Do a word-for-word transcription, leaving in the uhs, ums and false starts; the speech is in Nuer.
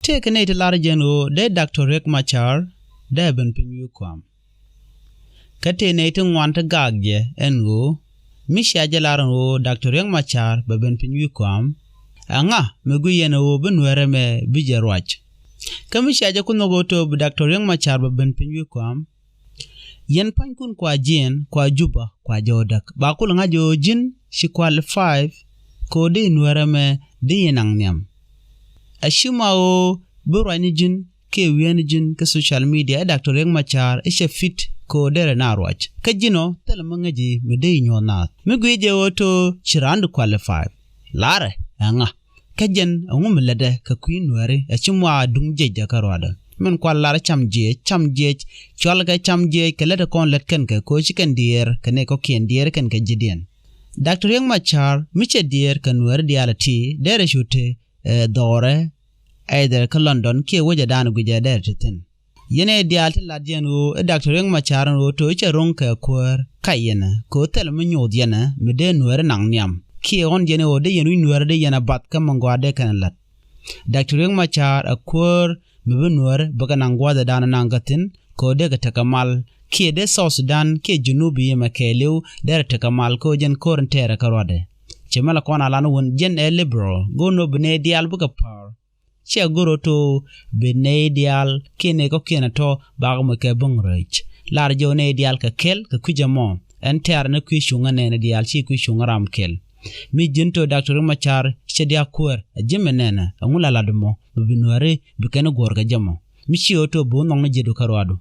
Tëëkɛ nɛy ti lar jɛ ɛn ɣöö dee Daktɔr Riek Machar dee ben piny wi̱i̱ kɔam. Kä tëë nɛy ti ŋuan ti gak jɛ ɛn ɣöö mi cia jɛ lar ɛn ɣöö Daktɔr Riek Machar bɛ ben piny wi̱i̱ kɔam, ɛŋa mi guic yɛn ɣöö bi Nuɛɛrɛ mɛ bi jɛ ruac? Kä mi cia jɛ ku nhɔk ɣöö too bi Daktɔr Riek Machar bɛ ben piny wi̱i̱ kɔam, yɛn pua̱nykun kua jiɛn, kua Juba, kua jɔw däk, ba kul ŋa̱c ɣöö ji̱n ci qualify kɛ ɣöö dee Nuɛɛrɛ mɛ dee yɛn naŋ nhiam. Ɛ ci ma ɣöö bi ruac ni ji̱n kiɛ wi̱i̱ ni ji̱n kä social media i̱ Daktɔr Riek Machar i̱ cɛ fit kɛ ɣöö derɛ na ruac. Kä ji̱n ɔ thilɛ mi ŋäci mi dee i̱ nyuɔ̱th naath. Mi guic jɛ ɣöö too ci raan di qualify. Larɛ ɛŋa? Kä jɛn ɛŋu mi lätdɛ kɛ kui̱ Nuɛɛri ɛ ci mua duŋ jiɛcdɛ kä ruaadɛ? Min kual lar cam jiɛc, cam jiɛc, cual kɛ cam jiɛc kɛ lät ɛ kɔn lät kɛn kɛ koci kɛn diɛɛr kɛ nɛy kɔ̱kiɛn diɛɛr kɛn kɛ ji̱diɛn. Daktɔr Riek Machar mi cɛ diɛɛr kɛ Nuɛɛri diaal ɛ ti derɛ cu te ɛ dhɔrɛ either kä London kiɛ wecɛ daan guicɛ derɛ te thi̱n. Yɛn ɛ diaal ti lat yɛn ɣöö i̱ Daktɔr Riek Machar ɛn ɣöö too i̱ cɛ ro̱ŋ kɛ kuäär ka yɛn ɛ kɛ ɣöö thilɛ mi nyoth yɛn ɛ mi dee Nuɛɛri naŋ nhiam kiɛ ɣɔ̱n yɛn ɛ ɣöö dee yɛn wi̱c Nuɛɛri dee yɛn ɛ bath kä mi gɔaa dee kɛn ɛ la̱t. Daktɔr Riek Machar ɛ kuäär mi bi Nuɛɛri bikɛ naŋ gua̱a̱th ɛ daan ɛ naŋ kä thi̱n kɛ ɣöö dee kɛ tekɛ mal kiɛ dee South Sudan kiɛ Junub yemɛ kɛɛliw derɛ tekɛ mal kɛ ɣöö jɛn ko̱r in tɛɛrɛ kä ruaadɛ. Cɛ mɛl ɛ kɔn a lan wun jɛn ɛ liberal go̱o̱r nɔ bi nɛy diaal bikɛ pa̱a̱r. Ciɛ go̱r ɣöö too bi nɛy diaal kiɛ nɛy kɔ̱kiɛn ɛ tɔ̱ bakɛ moc kɛ bo̱ŋ rɛc. Lar jɛ ɣöö nɛy diaal kɛ kɛl kɛ kui̱c ɛmɔ ɛn tɛ̈r ni kui̱ cuŋä nɛɛni diaal ci kui̱ cuŋä ram kɛl. Mi ji̱n too Daktɔr Riek Machar cɛ diaal kuäär ɛ ji̱ mi nɛnɛ ɛŋu la lat mɔ mi bi Nuɛɛri bi kɛn guɔ̱ɔ̱r kɛ jɛ mɔ. Mi ci ɣöö too bi wä nhɔk ni ji̱du kä ruaadu.